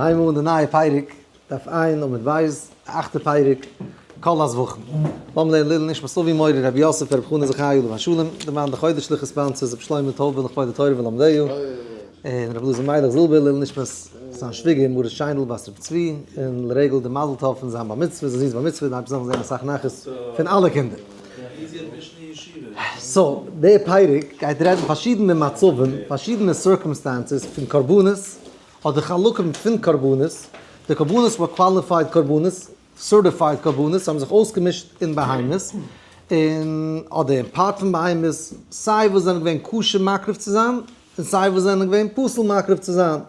הייבן אן די נייע פרק, דף ע' עמוד ב', אכטע פרק, כל הזבחים. לאמיר לערנען לעילוי נשמת אבי מורי רבי יוסף רבי חנא זכי' עליו השלום, דערמאן די חודש'ליכע sponsors רבי שלמה טויבער לכבוד התורה ולומדיה, און רבי אלעזר מיילעך זילבער לעילוי נשמת זיין שוויגער מרת שיינדל בת רבי צבי, און לרגל די מזל טוב פון זיין בר מצוה, זיין זון'ס בר מצוה, דארף זאלן זען אסאך נחת פון אלע קינדער. so, די פרק גייט רעדן פארשידענע מצבים, פארשידענע circumstances פון קרבנות, אדער חלקים פון קרבנות, די קרבנות were qualified קרבנות, certified קרבנות, האבן זיך אויסגעמישט אין בהמות, און אדער אין part פון בהמות, סיי וואס זענען געווען כשר מקריב צו זיין, און סיי וואס זענען געווען פסול מקריב צו זיין.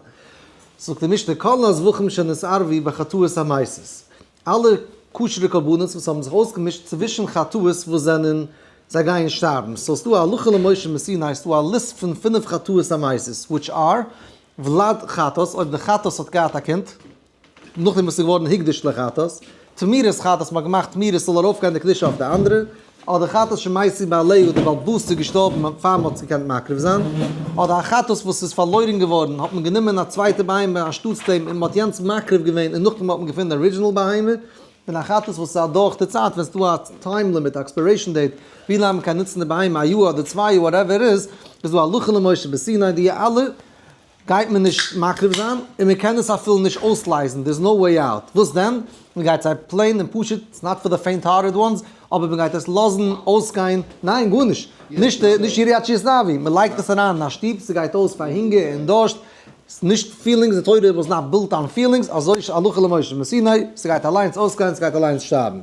זאגט די משנה כל הזבחים שנתערבו בחטאות המתות, אלע כשר'ע קרבנות וואס האבן זיך אויסגעמישט צווישן חטאות וואס זענען זיי גייען שטארבן, so ס'דא א הלכה למשה מסיני, ס'דא א list פון פינף חטאות המתות, which are, ולד חטאת, אויב די חטאת האט געהאט א קינד, נאכדעם וואס ס'איז געווארן הקדש לחטאת, תמורת חטאת, מ'האט געמאכט תמורות ס'זאל ארויפגיין די קדושה אויף די אנדערע, אדער חטאת שמתו בעליה, די בעל הבית איז געשטארבן פאר מ'האט עס געקענט מקריב זיין, אדער א חטאת וואס איז פארלוירן געווארן, האט מען גענומען א צווייטע בהמה אנשטאטס דעם און מ'האט יענץ מקריב געווען און נאכדעם האט מען געפונען די original בהמה, און א חטאת וואס איז אדורך די צייט ווען ס'איז דא א time limit, א expiration date, ווי לאנג מ'קען נוצן די בהמה, א יאר אדער צוויי יאר whatever איז, איז דא הלכה למשה בסיני די אלע גייט מען נישט מקריב זיין, און מען קען עס אפילו נישט אויסלייזן, there is no way out, וואס דען? מען גייט זיי plain און פשוט, it's not for the faint hearted ones, אבער מען גייט עס לאזן אויסגיין, ניין גארנישט, נישט נישט יריעת שיסנאווי, מען לייגט עס אריין אין א שטוב, ס'גייט אויס פאר הונגער און דורשט, נישט feelings, די תורה was not built on feelings, אזוי הלכה למשה מסיני, ס'גייט אליינס אויסגיין, ס'גייט אליינס שטארבן.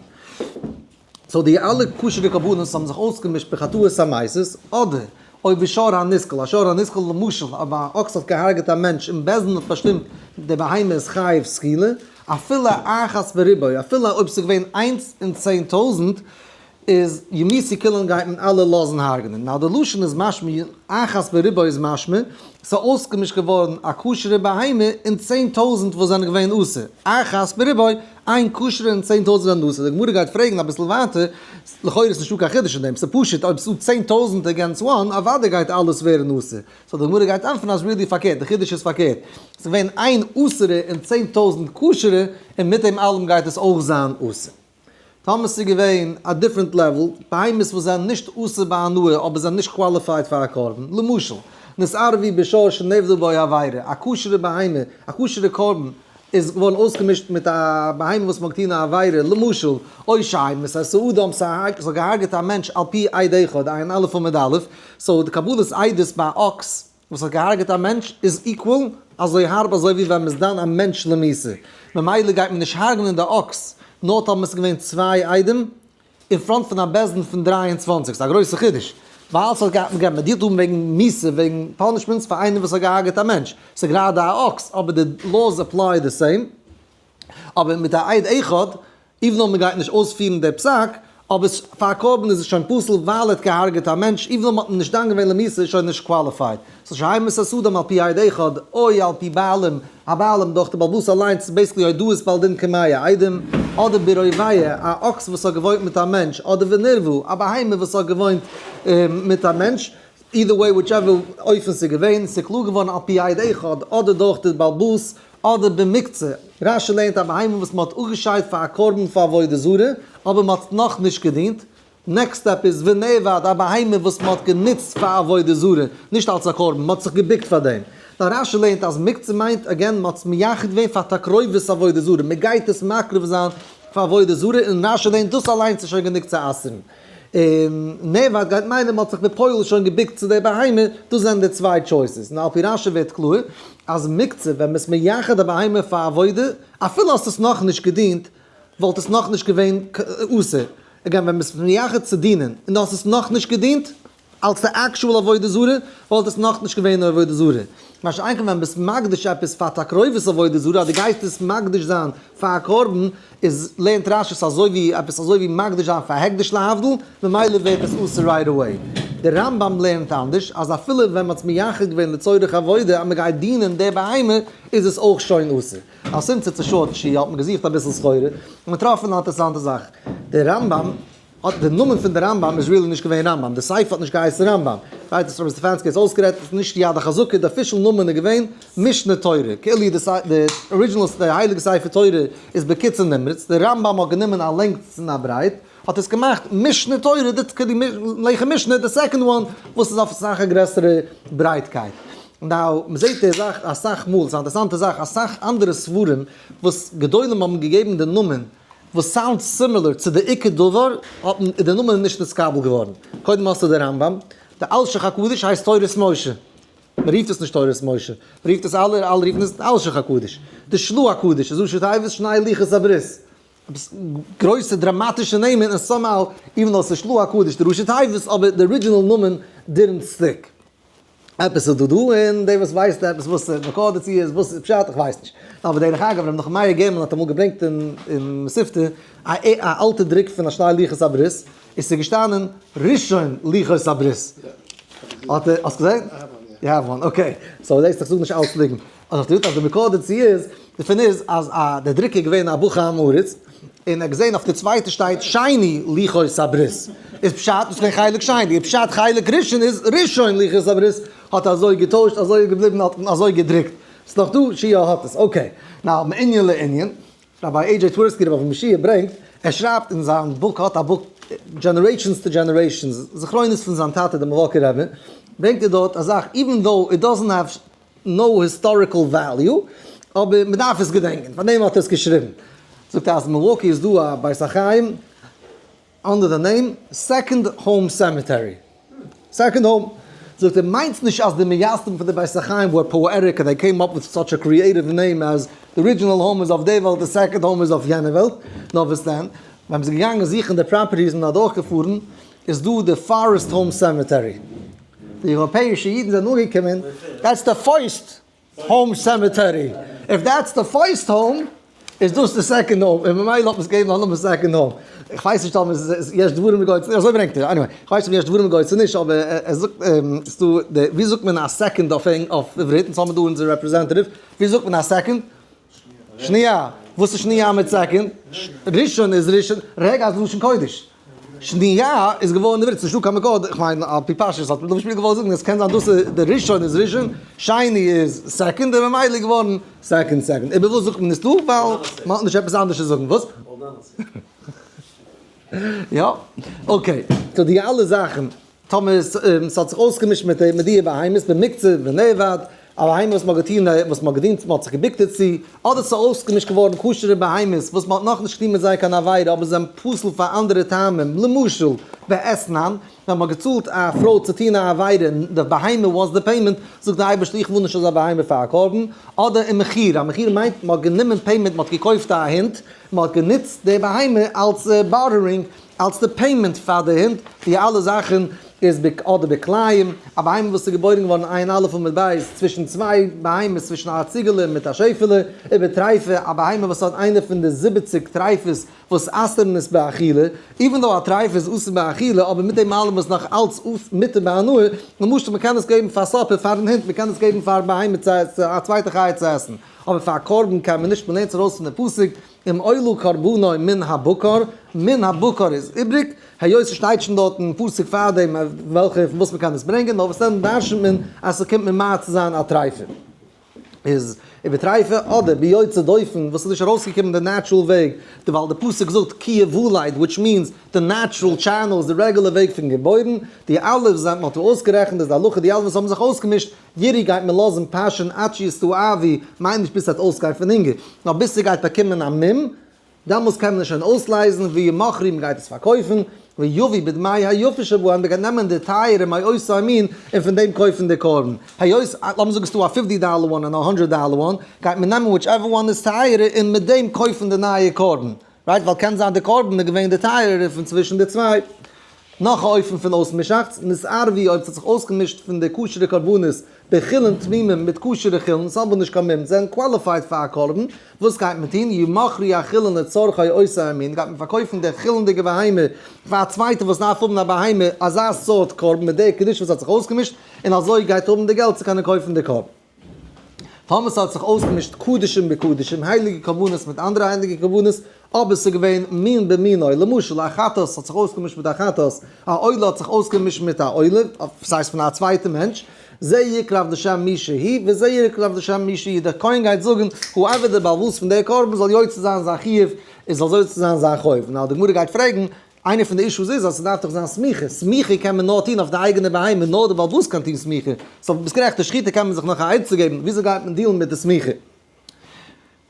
so די אלע כשר'ע קרבנות האבן זיך אויסגעמישט בחטאות המתות, אדער אויב ושור הנסקל, א שור הנסקל למשל אויב א אקס האט געהארגעט א מענטש און בית דין האט באשטימט די בהמה איז חייב סקילה, אפילו אחת בריבוא, אפילו אויב ס'איז געווען איינס אין 10,000, איז יומתו כולן גייט מען אלע לאזן הרג'נען. now די לשון איז משמע, אחת בריבוא איז משמע, ס'איז אויסגעמישט געווארן א כשר'ע בהמה אין 10,000 וואס זענען געווען אסור, אחת בריבוא, איין כשר'ע און 10,000 זענען אסור. די גמרא גייט פרעגן אביסל ווייטער, לכאורה איז נישטא קיין חידוש אין דעם, ס'איז פשוט אויב ס'איז דא 10,000 against one, אוודאי גייט אלעס ווערן אסור. so די גמרא גייט ענטפערן אז really פארקערט, די חידוש איז פארקערט, ס'איז געווען איין אסור'ע און 10,000 כשר'ע, און מיט דעם אלעם גייט עס אויך זיין אסור. טאמער ס'איז געווען א different level, בהמות וואס זענען נישט אסור בהנאה אבער זענען נישט qualified פאר א קרבן, למשל, נתערבו בשור שנעבדה בו עבירה, א כשר'ע בהמה, א כשר'ע קרבן איז געווארן אויסגעמישט מיט א בהמה וואס מ'האט געטון א עבירה, למשל, או שהמית את האדם, ס'האט געהארגעט א מענטש על פי עד אחד, עיין א' עמוד א', so די קבלת עדות ביי א אקס וואס האט געהארגעט א מענטש איז equal אזוי הארב אזוי ווי ווען מ'איז דן א מענטש למיתה, ממילא גייט מען נישט הרג'נען די אקס נאר טאמער ס'איז געווען צוויי עדים אין front פון א בית דין פון 23, ס'איז א גרויסע חידוש ווייל ס'האט געהאט מ'גייט מ'דילט האבן וועגן מיתה וועגן punishments פאר איינער וואס האט געהארגעט א מענטש, ס'איז גראדע א אקס אבער די laws apply the same, אבער מיט א עד אחד even though מ'גייט נישט אויספירן די פסק, אבער פאר א קרבן איז עס שוין פסול ווייל ער האט געהארגעט א מענטש, even though מ'האט אים נישט דן געווען למיתה איז שוין נישט qualified. so שהמית את האדם על פי עד אחד, או על פי בעלים, א בעלים דורך די בעל הבית אליינס איז basically הודאת בעל דין כמאה עדים, אדער ברובע, א אקס וואס האט געוואוינט מיט א מענטש, אדער ונרבו, א בהמה וואס האט געוואוינט מיט א מענטש, either way whichever אופן ס'איז געווען, ס'איז קלאר געווארן על פי עד אחד, אדער דורך די בעל הבית, אדער במקצה. רש"י לערנט א בהמה וואס מ'האט אפגעשיידט פאר א קרבן פאר עבודה זרה, אבער מ'האט נאך נישט געדינט. next step איז ונאבד, א בהמה וואס מ'האט גענוצט פאר עבודה זרה, נישט אלס א קרבן, מ'האט זיך געבוקט פאר דעם. נאר רש"י לערנט אז מקצה מיינט again מ'האט עס מייחד געווען פאר תקרובת עבודה זרה, מ'גייט עס מקריב זיין פאר עבודה זרה, און רש"י לערנט דאס אליינס איז שוין גענוג צו אסר'ן. און נאבד גייט מיינען מ'האט זיך בפועל שוין געבוקט צו די בהמה, דאס זענען די צוויי choices, און על פי רש"י ווערט קלאר אז מקצה ווען מ'איז מייחד א בהמה פאר עבודה, אפילו האסט עס נאכנישט געדינט, וואלט עס נאכנישט געווען אסור, again ווען מ'איז מייחד צו דינען און דו האסט עס נאכנישט געדינט, אלס די actual עבודה זרה, וואלט עס נאכנישט געווען עבודה זרה. מה שאין כן ווען ביסט מקדיש עפעס פאר תקרובת עבודה זרה, אז דו גייסט עס מקדיש זיין פאר א קרבן, איז לערנט רש"י ס'איז אזוי ווי עפעס אזוי ווי מקדיש זיין פאר הקדש להבדיל, ממילא ווערט עס אסור right away. דער רמב"ם לערנט אנדערש, אז אפילו ווען מ'האט עס מייחד געווען לצורך עבודה אז מ'גייט דינען די בהמה, איז עס אויך שוין אסור. א since it's a short שיעור האט מען געזוכט אביסל סחורה, און געטראפן א אינטערעסאנטע זאך. דער רמב"ם. האט די נאמען פון די רמב ם איז really נישט געווען רמב ם, די ספר האט נישט געהייסן רמב ם, ווייטער איז רבי סטעפאנסקי האט עס אויסגערעדט, עס איז נישט יד החזקה, די official נאמען איז געווען משנה תורה, כאילו די original די הייליגע ספר תורה איז בקיצור נמרץ, די רמב ם האט גענומען א לענגס און א ברייט, האט עס געמאכט משנה תורה, די לחם משנה, די second one, וואס איז אויף אסאך א גרעסערע ברייטקייט. Now, מ'זעט די זאך אסאך מאל, ס'איז א אינטערעסאנטע זאך, אסאך אנדערע ספרים וואס גדולים האבן געגעבן די נאמען וואס sound similar צו די עיקר דבר, האט מען, איז די נאמען נישט נתקבל געווארן. קודם האסטו די רמב ם, די אלשיך הקדוש הייסט תורת משה. מען רופט עס נישט תורת משה, מען רופט עס אלע, אלע רופן עס אלשיך הקדוש. די של"ה הקדוש איז ראשי תיבות שני לוחות הברית. עפעס גרויסע דראמאטישע נעמען און somehow even though ס'איז של"ה הקדוש די ראשי תיבות אבער די original נאמען didn't stick. עפעס איז דא דא און דער וואס ווייסט עפעס וואס די מקור דערצו איז וואס איז פשט איך ווייס נישט. אבער דרך אגב ר' נחום מאיר גערמאן האט אמאל געברענגט אין מתיבתא א א אלטע דרוק פון א שני לוחות הברית איז ס'געשטאנען ראשון לוחות הברית. האט ער, האסט געזען? You have one, okay. So זעסט איך זאג נישט אלץ ליגנט. האט איך געזאגט אז די מקור דערצו איז, דערפון איז אז א דער דרוקער איז געווען א בחור עם הארץ, און ער האט געזען אויף די צווייטע שטייט שני לוחות הברית, איז פשט דאס איז געווען חלק שני, איז פשט חלק ראשון איז ראשון לוחות הברית, האט אזוי געטוישט אזוי איז געבליבן האט מען אזוי געדרוקט, ס'איז נאך דא שיע האט עס, okay. Now מענין לענין, Rabbi A. J. טווערסקי רב אברהם ישעי' ברענגט, ער שרייבט אין זיין book האט א book Generations to Generations, זכרונות פון זיין טאטע דער מילוואקער רבי, ברענגט ער דארט א זאך even though it doesn't have no historical value, אבער מען דארף עס געדענקען, פאר דעם האט ער עס געשריבן. זאגט ער אז אין מילוואקי איז דא א בית החיים under the name Second Home Cemetery. Second Home. זאגט ער מיינטס נישט אז די מייסדים פון די בית החיים were poetic and they came up with such a creative name אז די original home איז אויף די וועלט די second home איז אויף יענע וועלט, נאר וואס דען ווען מ'איז געגאנגען זוכן די properties און אדורכגעפארן איז דא די Forest Home Cemetery. די אייראפעאישע אידן זענען אנגעקומען, that's the first home cemetery, if that's the first home, איז דאס די second home, און ממילא האט מען עס געגעבן א נאמען second home. איך ווייס נישט אויב עס יש דברים בגו, אזוי ברענגט ער, anyway, איך ווייס נישט אויב יש דברים בגו צו נישט, אבער ער זאגט, ס'דא די, ווי זאגט מען א second אויף עברית, אונז האבן דא אונזער representative, ווי זאגט מען א second? שניה, וואס איז שניה מיט second? ראשון איז ראשון, רגע איז לשון קודש. שניה איז געווארן עברית, ס'נישטא קיין מקור, איך מיין על פי פשטות האט דוד שפירא געוואלט זאגן עס קען זיין דאס איז די ראשון איז ראשון, שני איז second און ממילא איז געווארן second second. איבער וואס זאגט מען עס דא? ווייל מ'האט נישט עפעס אנדערש צו זאגן. וואס? יא, okay. So די אלע זאכן טאמער ס'האט זיך אויסגעמישט מיט די מיט די בהמות במקצת ונאבד, א בהמה וואס מ'האט געטון וואס מ'האט געדינט מ'האט זיך געבוקט דערצו, אדער ס'איז אויסגעמישט געווארן כשר'ע בהמות וואס מ'האט נאכנישט געטון מיט זיי קיין עבירה אבער זיי זענען פסול פאר אנדערע טעמים, למשל באתנן, ווען מ'האט געצאלט א פרוי צו טון א עבירה און די בהמה was די payment, זאגט דער אייבערשטער איך וויל נישט אזא בהמה פאר א קרבן, אדער אין מכירה, מכירה מיינט מ'האט גענומען payment מ'האט געקויפט א הונט, מ'האט גענוצט די בהמה אלס bartering, אלס די payment פאר די הונט, די אלע זאכן איז ב אדער בכלאים, א בהמה וואס איז געבוירן געווארן עין א' עמוד ב', צווישן צוויי בהמות, צווישן א ציגעלע מיט א שעפעלע, ובטריפה, א בהמה וואס האט איינע פון די 70 טריפות וואס אסר'ן עס באכילה, even though א טריפה איז אסור באכילה, אבער מיט דעם אלעם איז נאך אלץ מותר בהנאה, למשל מ'קען עס געבן פאר supper פאר'ן הונט, מ'קען עס געבן פאר בהמה צו א צווייטע חיה צו עסן, אבער פאר א קרבן קען מען נישט, מ'לערנט עס ארויס פון די פסוק, אם עולה קרבנו מן הבקר, מן הבקר איז איבריג, היות ס'שטייט שוין דארט אין פסוק פארדעם וועלכע פון וואס מ'קען עס ברענגען, נאר וואס דען דרש'נט מען אז ס'קומט ממעט צו זיין א טרייפה. איז ובטריפה אדער ביוצא דופן וואס איז נישט ארויסגעקומען די natural וועג, די ווייל די פסוק זאגט כי יולד which means די natural channels די רעגולער וועג פון געבוירן, די אלע וואס מ'האט דא אויסגערעכנט איז די הלכה די אלע וואס האבן זיך אויסגעמישט ירעו גייט מען לאזן פאשען עד שיסתאבו, מיינט נישט ביז ס'וועט אויסגיין פון הונגער, נאר ביז ס'גייט באקומען א מום, דעמאלס קען מען עס שוין אויסלייזן, וימכרו מ'גייט עס פארקויפן, ויביא בדמי היפה שבהן, מ'גייט נעמען די טייערע מאותו המין און פון דעם קויפן די קרבן, היות, לאמיר זאגן ס'דא א fifty dollar one און א hundred dollar one, גייט מען נעמען whichever one איז טייערער און מיט דעם קויפן די נייע קרבן, right? ווייל קען זיין די קרבן איז געווען די טייערערע פון צווישן די צוויי. נאך א אופן פון אויסמישאכץ, נתערבו אויב ס'האט זיך אויסגעמישט פון די כשר'ע קרבנות בחולין תמימים מיט כשר'ע חולין, ס'האט אבער נישט קיין מום, זענען qualified פאר א קרבן, וואס גייט מען טון? ימכרו החולין לצרכי אותו המין, גייט מען פארקויפן די חולין'דיגע בהמה פאר א צווייטע וואס דארף האבן א בהמה אזא סארט קרבן מיט די קדושה וואס האט זיך אויסגעמישט, און אזוי גייט האבן די געלט צו קענען קויפן די קרבן. טאמער ס'האט זיך אויסגעמישט קדשים בקדשים, הייליגע קרבנות מיט אנדערע הייליגע קרבנות, אבער ס'איז געווען מין במינו, למשל א חטאת האט זיך אויסגעמישט מיט א חטאת, א עולה האט זיך אויסגעמישט מיט א עולה, ס'הייסט פון א צווייטע מענטש, זה יקרב לשם מי שהוא וזה יקרב לשם מי שהוא, דער כהן גייט זאגן, whoever דער בעל הבית פון דער קרבן זאל יוצא זיין זיין חיוב, און זאל יוצא זיין זיין חוב. נאר די גמרא גייט פרעגן, איינע פון די אישוס איז אז ס'דארף דאך זיין סמיכה, סמיכה קען מען נאר טון אויף די אייגענע בהמה, נאר די בעל הבית קען טון סמיכה, so ביסט גערעכט די שחיטה קען מען זיך נאך א עצה געבן, וויאזוי גייט מען deal ן מיט די סמיכה?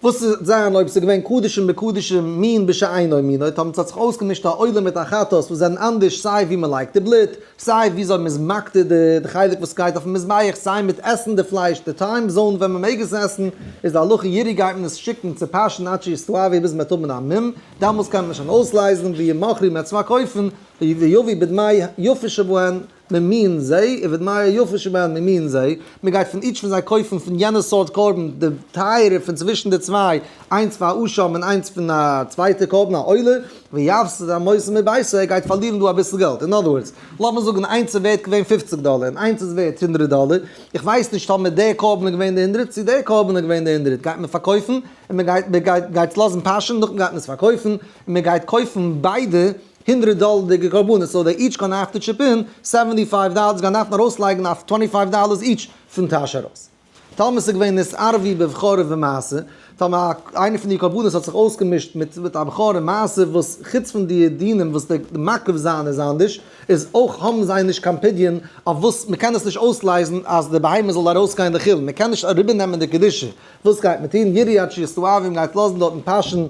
וואס וועט זיין אויב ס'איז געווען קדשים בקדשים מין בשאינו מינו, טאמער ס'האט זיך אויסגעמישט א עולה מיט א חטאת וואס זענען אנדערש סיי ווי מ'לייגט די בלוט, סיי וויאזוי מ'איז מקטיר די חלק וואס גייט אויפן מזבח, סיי מיט עסן די פלייש, די time zone ווען מ'מעג עס עסן, איז די הלכה ירעה גייט מען עס שיקן צו פאשען עד שיסתאבו ביז מ'וועט האבן א מום, דאמאלס קען מען שוין אויסלייזן וימכרו מ'וועט עס פארקויפן, ויביא בדמי יפה שבהן ממין זה, ובדמי יפה שבהן ממין זה, מען גייט פון each פון זיי קויפן פון יענע סארט קרבן די טייערע פון צווישן די צוויי, איינס פאר א אשם און איינס פון א צווייטע קרבן א עולה, ויפסיד המותר מביתו, ער גייט פארלירן דא אביסל געלט, אין other words, לאמיר זאגן איינס איז ווערט געווען פופציג דאלער און איינס איז ווערט הונדרעט דאלער, איך ווייס נישט טאמער דער קרבן איז געווען די הונדרעט צו דער קרבן איז געווען די הונדרעט, גייט מען פארקויפן און מען גייט מען גייט גייט עס לאזן פאשען נאכדעם גייט מען עס פארקויפן און מען גייט קויפן ביידע הונדרעט דאלערדיגע קרבנות so they each gonna have to chip in seventy five dollars גייען דארפן ארויסלייגן אויף twenty five dollars each פון טאש ארויס. טאמער ס'איז געווען נתערבו בבכור ובמעשר, טאמער איינע פון די קרבנות האט זיך אויסגעמישט מיט מיט א בכור און מעשר וואס חוץ פון די דינים וואס די מקריב זיין איז אנדערש, איז אויך האבן זיי נישט קיין פדיון אויף וואס מ'קען עס נישט אויסלייזן אז די בהמה זאל ארויסגיין לחולין, מ'קען נישט אריבערנעמען די קדושה. וואס גייט מען טון? ירעה עד שיסתאבו מ'גייט לאזן דארטן פאשען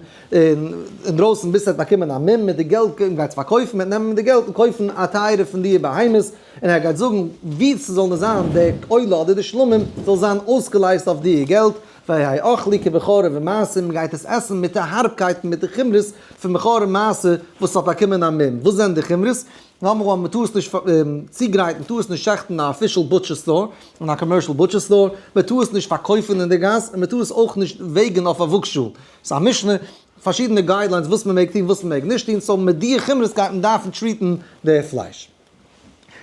אינדרויסן ביז ס'וועט באקומען א מום מיט די געלט מ'גייט עס פארקויפן מ'וועט נעמען די געלט און קויפן א טייערע פון די בהמות און ער גייט זאגן ווי ס'זאל נאר זיין די עולה אדער די שלמים זאל זיין אויסגעלייזט אויף די געלט ויאכלו כבכור ובמעשר מ'גייט עס עסן מיט די הארבקייט און מיט די חומרות פון בכור און מעשר וואס האט באקומען א מום וואס זענען די חומרות? number one, מ'טאר עס נישט צוגרייטן, מ'טאר עס נישט שעכטן אין א official butcher store, אין א commercial butcher store, מ'טאר עס נישט פארקויפן אין די גאס, און מ'טאר עס אויך נישט וועגן אויף א וואגשאל. ס'איז א משנה, פארשידענע guidelines וואס מ'מעג טון וואס מ'מעג נישט טון, so מיט די חומרות גייט מען דארפן treat ן די פלייש.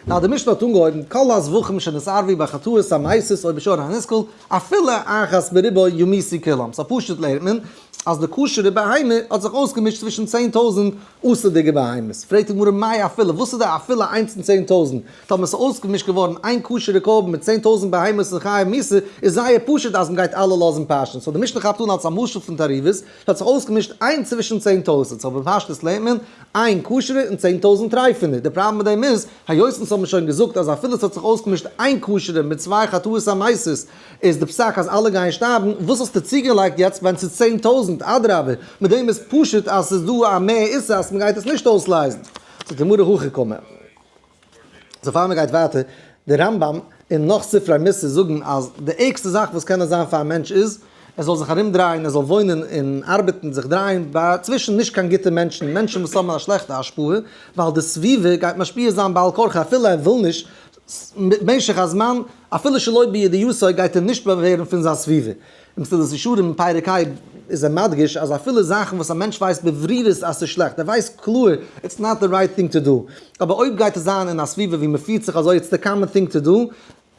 now די משנה האט אנגעהויבן, כל הזבחים שנתערבו בחטאות המתות או בשור הנסקל, אפילו אחת בריבוא יומתו כולם. so פשוט לערנט מען, אז די כשר'ע בהמה האט זיך אויסגעמישט צווישן 10,000 אסור'דיגע בהמות. פרעגט די גמרא מאי אפילו, וואס איז די אפילו איינס אין 10,000? טאמער ס'איז אויסגעמישט געווארן איין כשר'ע קרבן מיט 10,000 בהמות און חייב מיתה, איז זייער פשוט אז מ'גייט אלע לאזן פאשען. so די משנה כאפט אן אלס א משל פון תערובות, ס'האט זיך אויסגעמישט איינס צווישן 10,000. so בפשטות לערנט מען, איין כשר'ע און 10,000 טרייפענע. די פראבלעם מיט דעם איז, היות אונז האבן שוין געזאגט אז אפילו ס'האט זיך אויסגעמישט איין כשר'ע מיט צוויי חטאות המתות, איז די פסק אז אלע גייען שטארבן, וואס האסטו צוגעלייגט יעצט ווען ס'איז 10,000? אדרבה, מיט דעם איז פשוט אז ס'איז דא א מער איסור אז מ'גייט עס נישט אויסלייזן. זאגט די גמרא הכי קאמר. so פאר מ'גייט ווייטער, די רמב"ם און נאך ספרי מוסר זאגן אז די ערגסטע זאך וואס קען נאר זיין פאר א מענטש איז, ער זאל זיך ארומדרייען, ער זאל וואוינען און ארבעטן, זיך דרייען ביי צווישן נישט קיין גוטע מענטשן, מענטשן וואס האבן א שלעכטע השפעה, ווייל די סביבה גייט משפיע זיין בעל כרחו אפילו ער וויל נישט, במשך הזמן, אפילו שלא בידיעתו גייט ער נשפע ווערן פון זיין סביבה. אין מסילת ישרים אין פרק ה איז ער מדגיש אז אפילו זאכן וואס א מענטש ווייסט בברירות אז ס'איז שלעכט, ער ווייסט קלאר it's not the right thing to do, אבער אויב גייט עס זיין אין א סביבה ווי מ'פירט זיך אזוי it's the common thing to do,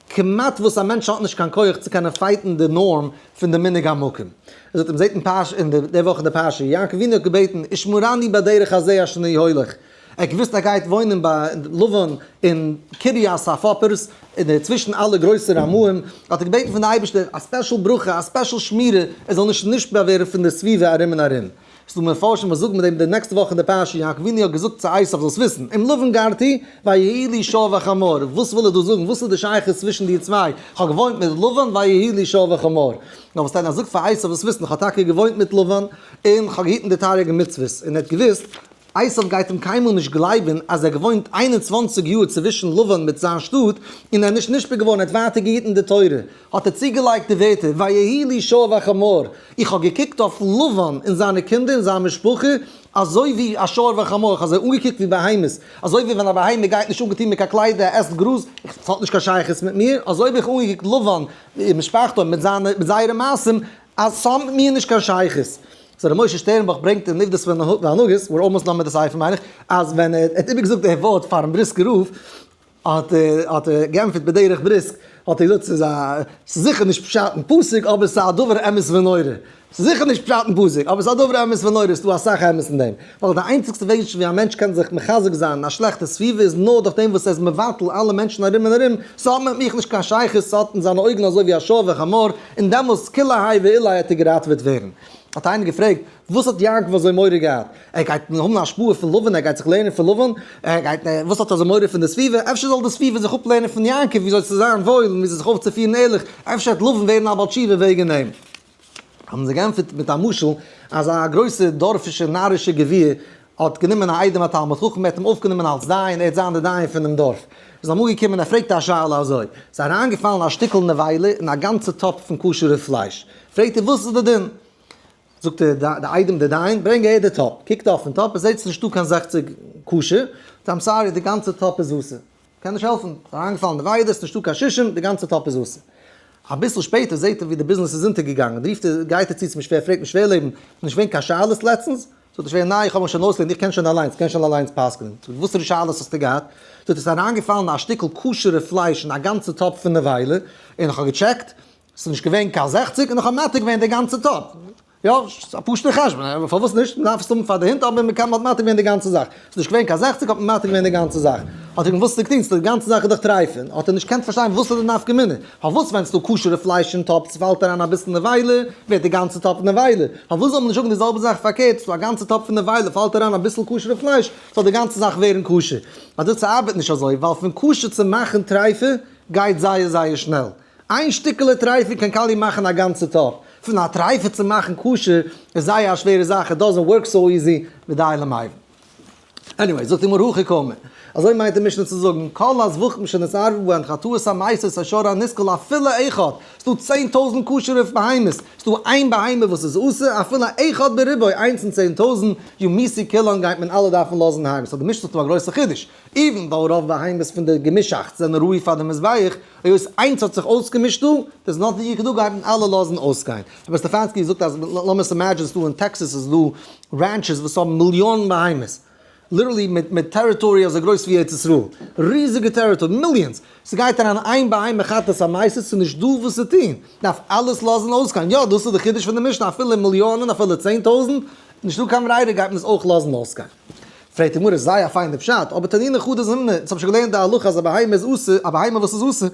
כמעט וואס א מענטש האט נישט קיין כח צו קענען fight ן די נארם פון די מנהג המקום. ער זאגט, מ'זעט אין פרשה אין די וואך אין די פרשה, יעקב אבינו האט געבעטן, ושמרני בדרך הזה אשר אני הולך. ער האט געוואוסט ער גייט וואוינען ביי לבן אין קרית הפאפערס, אין צווישן אלע גרויסע רמאים, האט ער געבעטן פון די אייבערשטער א special ברכה, א special שמירה, ער זאל נישט נשפע ווערן פון די סביבה ארום און ארום. ס'דא מפרשים וואס זאגן מיט דעם די נעקסטע וואך אין די פרשה, יעקב אבינו האט געזאגט צו עשיו זאלסט וויסן, עם לבן גרתי, ויהי לי שור וחמור, וואס וויל ער דא זאגן, וואס איז די שייכות צווישן די צוויי, איך האב געוואוינט מיט לבן ויהי לי שור וחמור, נאר וואס דען ער זאגט פאר עשיו זאלסט וויסן, איך האב טאקע געוואוינט מיט לבן, און איך האב געהיטן די תרי"ג מצוות, און ער האט געוואוסט, עשיו גייט אים קיינמאל נישט גלייבן אז ער געוואוינט 21 יאר צווישן לבן מיט זיין שטאט און ער איז נישט נשפע געווארן ער האט ווייטער געהיטן די תורה, האט ער צוגעלייגט די ווערטער ויהי לי שור וחמור, איך האב געקוקט אויף לבן און זיינע קינדער און זיין משפחה אזוי ווי א שור וחמור, איך האב זיי אנגעקוקט ווי בהמות, אזוי ווי ווען א בהמה גייט נישט אנגעטון מיט קיין קליידער ער עסט גראז, עס האט נישט קיין שייכות מיט מיר, אזוי האב איך אנגעקוקט לבן און משפחתו מיט זיינע מיט זייערע מעשים אז ס'האט מיט מיר נישט קיין שייכות. so ר' משה שטערנבוך ברענגט אין עובדות והנהגות, we're almost done מיט די ספר מיין איך, אז ווען ער האט איבערגעזאגט די ווארט פארן בריסקער רב, האט האט ער געענטפערט בדרך בריסק, האט ער געזאגט ס'איז א, ס'איז זיכער נישט פשט אין פסוק אבער ס'איז א דבר אמת ונורא. ס'איז זיכער נישט פשט אין פסוק אבער ס'איז א דבר אמת ונורא, ס'איז דא אסאך אמת אין דעם. ווייל די איינציגסטע וועג ווי א מענטש קען זיך מחזק זיין אין א שלעכטע סביבה איז נאר דורך דעם וואס ער איז מבטל אלע מענטשן ארום און ארום, ס'האט מיט מיך נישט קיין שייכות, ס'האט אין זיינע אויגן אזוי ווי א שור וחמור, און דעמאלסט כולי האי ואולי העט ער געראטעוועט ווערן. האט איינער געפרעגט, וואס האט יעקב אזוי מורא געהאט? ער גייט האבן א השפעה פון לבן? ער גייט זיך לערנען פון לבן? ער גייט, וואס האט ער אזוי מורא פון די סביבה? אפשר זאל די סביבה זיך אפלערנען פון יעקב וויאזוי צו זיין וואויל און וויאזוי זיך אויפצופירן ערליך, אפשר וועט לבן ווערן א בעל תשובה וועגן אים. האבן זיי געענטפערט מיט א משל, אז א גרויסע דארפישע נארישע גביר האט גענומען א איידעם א תלמיד חכם, ער האט אים אויפגענומען אלס דיין, ער וועט זיין די דיין פונעם דארף. איז אמאל געקומען ער פרעגט א שאלה אזוי, ס'איז אריינגעפאלן א שטיקל נבילה אין א גאנצע טאפ פון כשר'ע פלייש, פרעגט ער וואס איז די דין? זאגט ער די איידעם די דיין, ברענג אהער די טאפ, קוקט אויפן טאפ ער זעט ס'איז נישטא קיין 60 כשר, זאגט I'm sorry די גאנצע טאפ איז אסור, קען נישט העלפן, ס'איז אריינגעפאלן נבילה, ס'איז נישטא קיין שישים, די גאנצע טאפ איז אסור. אביסל שפעטער זעט ער ווי די ביזנעס איז אונטערגעגאנגען, רופט ער, גייט ער צו צום שווער, פרעגט אים שווער לעבן, נישט געווען קיין שאלות לעצטנס? זאגט דער שווער, ניין איך האב מיך שוין אויסגעלערנט, איך קען שוין אליינס, קען שוין אליינס פסק'נען. זאגט ער, וואסערע שאלות האסטו געהאט? זאגט ער, ס'איז אריינגעפאלן א שטיקל כשר'ע פלייש אין א גאנצע טאפ פון נבילה, און איך האב געטשעקט, ס'איז נישט געווען קיין 60, און איך האב מתיר געווען די גאנצע טאפ. יא, ס'איז א פשוט'ער חשבון, פארוואס נישט? מ'דארף עס האבן פאר די הינט, אבער מ'קען מ'האט מתיר געווען די גאנצע זאך. ס'איז נישט געווען קיין 60 האט מען מתיר געווען די גאנצע זאך. האט ער געוואוסט די קלינס, די גאנצע זאך איז דאך טרייפה. האט ער נישט געקענט פארשטיין וואס איז די נפקא מינה. פארוואס ווען ס'דא כשר'ע פלייש אין טאפ ס'פאלט אריין אביסל נבילה, ווערט די גאנצע טאפ נבילה? פארוואס זאל מען נישט זאגן די זעלבע זאך פארקערט, ס'דא א גאנצע טאפ פון נבילה, פאלט אריין אביסל כשר'ע פלייש, זאל די גאנצע זאך ווערן כשר? אבער דאס ארבעט נישט אזוי, ווייל פון כשר צו מאכן טרייפה גייט זייער זייער שנעל. איין שטיקעלע טרייפה קען קאליע מאכן א גאנצע טאפ. פון א טרייפה צו מאכן כשר איז זייער א שווערע זאך, it doesn't work so easy, ודי למבין. Anyway, זאגט די גמרא הכי קאמר, אזוי מיינט די משנה צו זאגן, כל הזבחים שנתערבו בהן חטאות המתות או שור הנסקל אפילו אחד, ס'דא 10,000 כשר'ע בהמות, ס'דא איין בהמה וואס איז אסור, אפילו אחד בריבוא, איינס אין 10,000, יומתו כולן גייט מען אלע דארפן לאזן הרג'ן, so די משנה זאגט דא א גרויסע חידוש, even though רוב בהמות פון די געמישאכטס זענען ראוי פאר די מזבח, היות איינס האט זיך אויסגעמישט דא, there's nothing you can do גייט מען אלע לאזן אויסגיין. רבי סטעפאנסקי זאגט אז לאמיר עס imagine ס'דא אין טעקסעס איז דא ranches וואס האבן מיליאנען בהמות, literally מיט מיט territory אזוי גרויס ווי ארץ ישראל, ריזיגע territory, millions, ס'גייט אריין איין בהמה חטאת המתות ס'איז נישט דא וואס צו טון, מ'דארף אלעס לאזן אויסגיין, יא דאס איז די חידוש פון די משנה אפילו מיליאנען אפילו 10,000, נישטא קיין ברירה גייט מען עס אויך לאזן אויסגיין. פרעגט די גמרא, זייער א פיינע פשט, אבער תנינא חדא זימנא, אונז האבן שוין געלערנט די הלכה אז א בהמה איז אסור, א בהמה וואס איז אסור,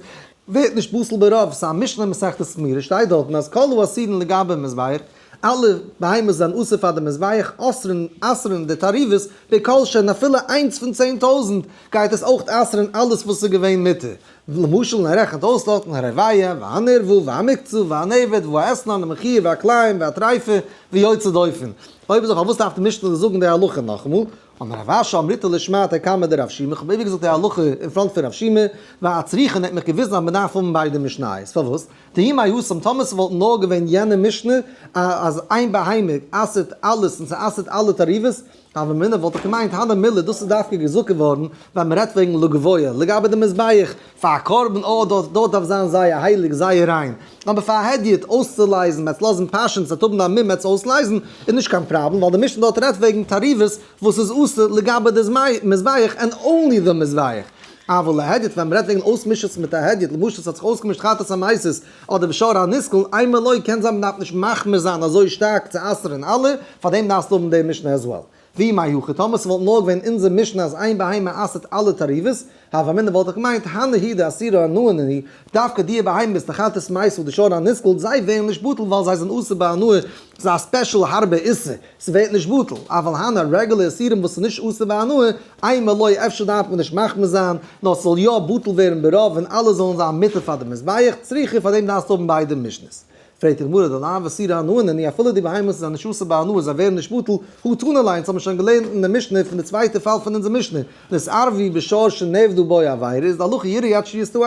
ווערט נישט פסול ברוב, ס'איז א משנה אין מסכת תמורה, שטייט דארטן אז כל האסורין לגבי מזבח, אלע בהמות זענען אסור פאר די מזבח, אסר'ן אסר'ן די תערובות, בכל שהן אפילו איינס פון 10,000, גייט עס אויך אסר'ן אלעס וואס איז געווען מותר. למשל און ער רעכנט אויס דארטן הרביע והנרבע והמקצה והנעבד והאתנן המחיר והכלאים והטריפה ויוצא דופן. אויב אזוי פארוואס דארף די משנה זאגן די הלכה נאכאמאל? אמר רב אשי אמריתה לשמעתיה קמיה דרב שימי, איך האב אייביג געזאגט די הלכה אין front פון רב שימי, ואצריכן האט מיך געוויזן אז מ'דארף האבן ביידע משניות, פארוואס? דאי מהתם טאמער ס'וואלט נאר געווען יענע משנה אז איין בהמה אסר'ט אלעס און ס'אסר'ט אלע תערובות, הוה אמינא וואלט איך געמיינט הני מילי דאס איז דווקא געזאגט געווארן ווען מען רעדט וועגן לגבוה לגבי די מזבח פאר א קרבן או דארט דארט דארף זיין זייער הייליג זייער ריין אבער פאר א הדיוט אויסצולייזן מען עס לאזן פאשען ס'וועט האבן א מום עס אויסלייזן איז נישט קיין פראבלעם ווייל די משנה דארט רעדט וועגן תערובות וואס איז אסור לגבי די מזבח and only די מזבח אבל להדיוט ווען מען רעדט וועגן אויסמישעס מיט א הדיוט למשל ס'האט זיך אויסגעמישט חטאת המתות אדער בשור הנסקל, אימא לא קען זיין מ'דארף נישט מחמיר זיין אזוי שטארק צו אסר'ן אלע, פארדעם דארפסטו האבן די משנה as well. ואי מהכא טאמער ס'וואלט נאר געווען אונזער משנה אז איין בהמה אסר'ט אלע תערובות, הוה אמינא וואלט איך געמיינט, הני הוא דאסירי הנאה נינהו, דווקא די בהמות די חטאת המתות די שור הנסקל, זיי ווערן נישט בטל ווייל זיי זענען אסור בהנאה, ס'איז א special הארבע איסור, ס'ווערט נישט בטל, אבל הני רעגולער איסורים וואס איז נישט אסור בהנאה, אימא לא אפשר דארף מען נישט מחמיר זיין, נאר ס'זאל יא בטל ווערן ברוב און אלע זאלן זיין מותר פאר די מזבח, צריכא פאר דעם דארפסטו האבן ביידע משנה'ס. פרעגט די גמרא דלאו איסורי הנאה נינהו אפילו די בהמות זענען נישט אסור בהנאה זיי ווערן נישט בטל, הא תנא ליה אונז האבן שוין געלערנט אין די משנה פון די צווייטע פאל פון אונזער משנה, נתערבו בשור שנאבדה בו עבירה איז די הלכה ירעה עד שיסתאבו,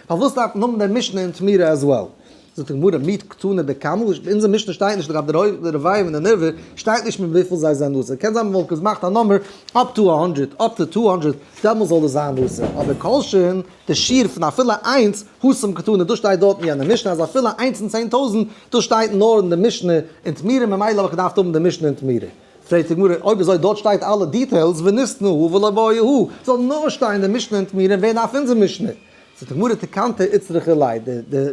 פארוואס דארף מען האבן די משנה אין תמורה as well? זאגט די גמרא מי קתני בכמה, אונזער משנה שטייט נישט לגבי די רביע און די נרבע, שטייט נישט מיט וויפיל זיי זענען אסור, קען זיין מען וואלט געמאכט א number up to א הונדרעט, up to 200, דעמאלס זאל דאס זיין אסור, אבער כל שהן, די שיעור פון אפילו איינס, התם קתני, דאס שטייט דארט אין יענע משנה אז אפילו איינס אין 10,000, דאס שטייט נאר אין די משנה אין תמורה, ממילא האב איך געדארפט האבן די משנה אין תמורה. פרעגט די גמרא, אויב אזוי דארט שטייט אלע details, וניתני הא ולא בעי הא, זאל נאר שטיין די משנה אין תמורה און ווער דארף אונזער משנה? זאגט די גמרא תקנתא איצטריכא ליה,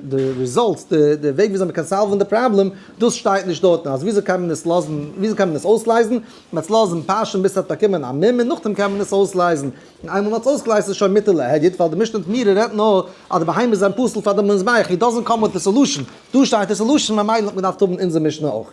די results, די וועג וויאזוי מ'קען solve ן די פראבלעם, דאס שטייט נישט דארטן, אז וויאזוי קען מען עס לאזן, וויאזוי קען מען עס אויסלייזן, מ'וועט עס לאזן פאשען ביז ס'וועט באקומען א מום און נאכדעם קען מען עס אויסלייזן, און איינמאל מ'האט עס אויסגעלייזט איז שוין מותר להדיוט, ווייל די משנה תמורה רעדט נאר אז די בהמות זענען פסול פאר די מזבח, he doesn't come with the solution, דא שטייט די solution ממילא האט מען געדארפט האבן אונזער משנה אויך.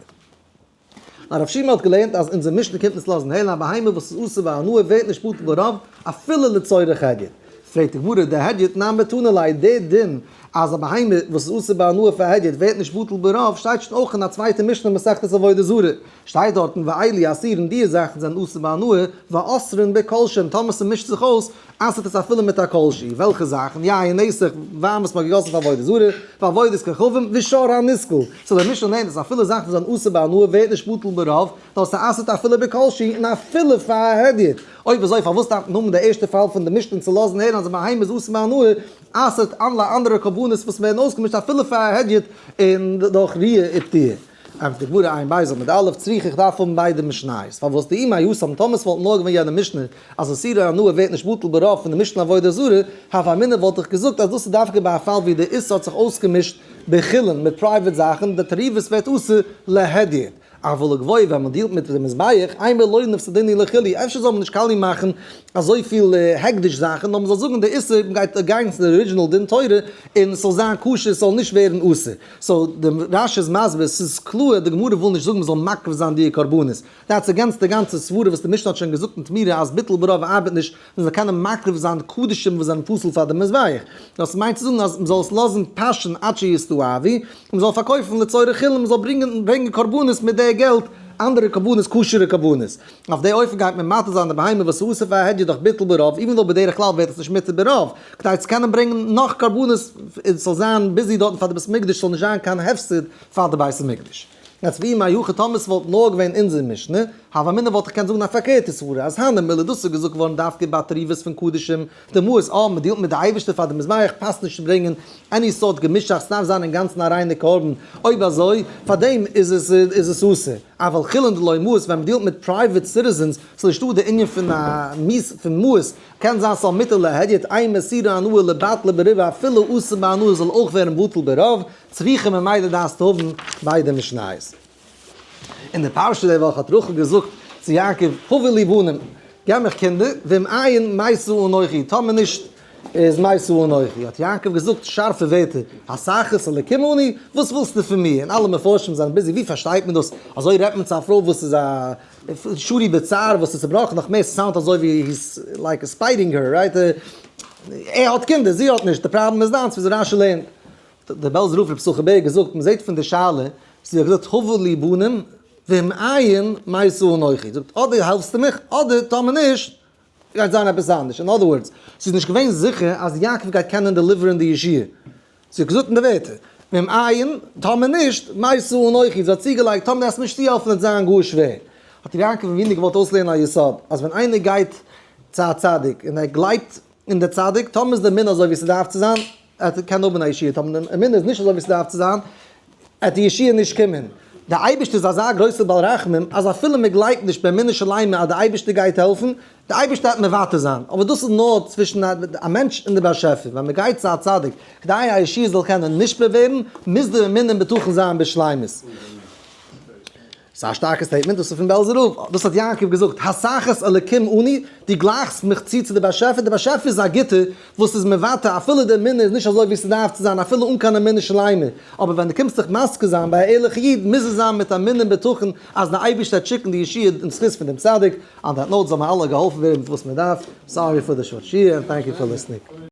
נאר רב שמעון האט געלערנט אז אונזער משנה קומט אונז לאזן הערן א בהמה וואס איז אסור בהנאה ווערט נישט בטל ברוב אפילו לצורך הדיוט. פרעגט די גמרא, דהדיוט נמי תנא ליה, דער דין אז א בהמה וואס איז אסור בהנאה פאר הדיוט ווערט נישט בטל ברוב שטייט שוין אויך אין א צווייטע משנה מסכת עבודה זרה, שטייט דארטן ואלו אסורין די זאכן זענען אסור בהנאה ואוסרין בכל שהוא טאמער ס'מישט זיך אויס אסר'ט עס אפילו מיט א כל שהוא, וועלכע זאכן? יין נסך, וויין וואס מ'האט געגאסן פאר עבודה זרה, ועבודת כוכבים, ושור הנסקל. סאו דער משנה לערנט אז אפילו זאכן וואס זענען אסור בהנאה ווערט נישט בטל ברוב, נאר ס'אסר'ט אפילו בכל שהוא און אפילו פאר א הדיוט. אויב אזוי פארוואס דארף מען האבן די ערשטע פאל פון די משנה צו לאזן הערן אז א בהמה איז אסור בהנאה, אסר'ט אלע אנדערע קרבנות וואס ווערן אויסגעמישט אפילו פאר א הדיוט און דורך ראיה ופתיעה? ענטפערט די גמרא עיין בית עמוד א', צריכא איך דארף האבן ביידע משניות, פארוואס דאי התם טאמער ס'וואלט נאר געווען יענע משנה אז איסורי הנאה ווערט נישט בטל ברוב פון די משנה עבודה זרה, הוה אמינא וואלט איך געזאגט אז דאס איז דווקא ביי א פאל ווי די איסור האט זיך אויסגעמישט בחולין מיט private זאכן, די תערובות ווערט אסור להדיוט. אבל לגבוה ווען מען deal ט מיט די מזבח, אימא לא נפסדינהו לחוליא, אפשר זאל מען נישט קאליע מאכן אזויפיל הקדש זאכן, נאר מען זאל זאגן די איסור גייט against די original דין תורה און עס זאל זיין כשר עס זאל נישט ווערן אסור. so די רש"י איז מסביר, ס'איז קלאר די גמרא וויל נישט זאגן מ'זאל מקריב זיין די קרבנות, that's against די גאנצע סברה וואס די משנה האט שוין געזאגט אין תמורה אז ביטול ברוב ארבעט נישט, מ'זאל קענען מקריב זיין קדשים וואס זענען פסול פאר די מזבח, נאר ס'מיינט צו זאגן אז מ'זאל עס לאזן פאשען עד שיסתאבו, און מ'זאל פארקויפן לצורך חולין, מ'זאל ברענגען קרבנות מיט די געלט, אנדערע קרבנות כשר'ע קרבנות. אויף די אופן גייט מען מתיר זיין די בהמה וואס איז אסור פאר א הדיוט דורך ביטול ברוב, even though בדרך כלל ווערט עס נישט מותר ברוב, כדי צו קענען ברענגען נאך קרבנות און ס'זאל זיין busy דארטן פאר די בית המקדש ס'זאל נישט זיין קיין הפסד פאר די בית המקדש. יעצט ואי מהכא טאמער ס'וואלט נאר געווען אונזער משנה, הוה אמינא וואלט איך געקענט זאגן א פארקערטע סברה אז הני מילי דאס איז געזאגט געווארן דווקא ביי תערובות פון קדשים דמאוס אה מ'deal ט מיט די אייבערשטער פאר די מזבח פאסט נישט צו ברענגען any סארט געמישאכטס ס'דארף זיין אינגאנצן א ריינע קרבן אויב אזוי פארדעם איז עס איז עס אסור. אבל חולין דלא מאיס ווען מ'deal ט מיט private citizens ס'איז נישטא די ענין פון א מיאוס פון מאוס, קען זיין ס'זאל מותר להדיוט אימא איסורי הנאה ליבטל ברובא אפילו אסור בהנאה זאל אויך ווערן בטל ברוב, צריכא ממילא דארפסטו האבן ביידע משניות. אין די פרשה די וואך האט רחל געזאגט צו יעקב הבה לי בנים, געב מיך קינדער, ואם אין מתה אנכי, טאמער נישט איז מתה אנכי, האט יעקב געזאגט שארפע ווערטער, התחת אלקים אני, וואס ווילסטו פון מיר, און אלע מפרשים זענען busy, ווי פארשטייט מען דאס, אזוי רעדט מען צו א פרוי וואס איז א שרוי בצער, וואס איז צובראכן, נאך מער ס'sound אזוי ווי he's like spiting her, right, ער האט קינדער, זי האט נישט, די פראבלעם איז דיינס, וויאזוי רש"י לערנט. דער בעלזער רב רבי יששכר בער האט געזאגט, מ'זעט פון די שאלה, זי האט געזאגט הבה לי בנים, ואם אין מתה אנכי, זאגט אדער העלפסטו מיך, אדער טאמער נישט, גייט זיין עפעס אנדערש, אין other words, ס'איז נישט געווען זיכער אז יעקב גייט קענען deliver ן די ישועה. זי האט געזאגט אין די ווערטער, ואם אין, טאמער נישט, מתה אנכי, זי האט צוגעלייגט, טאמער וועסט נישט צוהעלפן וועט זיין גאר שווער. האט ר' יעקב אבינו געוואלט אויסלערנען א יסוד, אז ווען איינער גייט צו א צדיק און ער גלייבט אין די צדיק, טאמער איז די אמונה אזוי ווי ס'דארף צו זיין, ער קען האבן א ישועה, טאמער די אמונה איז נישט אזוי ווי ס'דארף צו זיין, וועט די ישועה נישט קומען. דער אייבערשטער איז אזא גרויסער בעל רחמים, אז אפילו מען גלייבט נישט באמונה שלימה אז דער אייבערשטער גייט העלפן, דער אייבערשטער וועט מוותר זיין, אבער דאס איז נאר צווישן א מענטש און דער באשעפער, ווען מען גייט צו א צדיק, כדי א ישועה זאל קענען נשפע ווערן, מוז די אמונה און בטחון זיין בשלימות. ס'איז א שטארקע statement, דאס איז פון בעלזער רב, דאס האט יעקב געזאגט, התחת אלקים אני, דו גלייכסט מיך צו צו די באשעפער, די באשעפער איז א גוטער וואס איז מוותר אפילו די אמונה איז נישט אזוי ווי ס'דארף צו זיין אפילו אן קיין אמונה שלימה, אבער ווען דו קומסט זיך מזכיר זיין ביי א ערליכע איד מוז עס זיין מיט אמונה און בטחון אז די אייבערשטער וועט שיקן די ישועה אין זכות פון דעם צדיק, on that note זאל מען אלע געהאלפן ווערן מיט וואס מען דארף, sorry for the short שיעור and thank you for listening.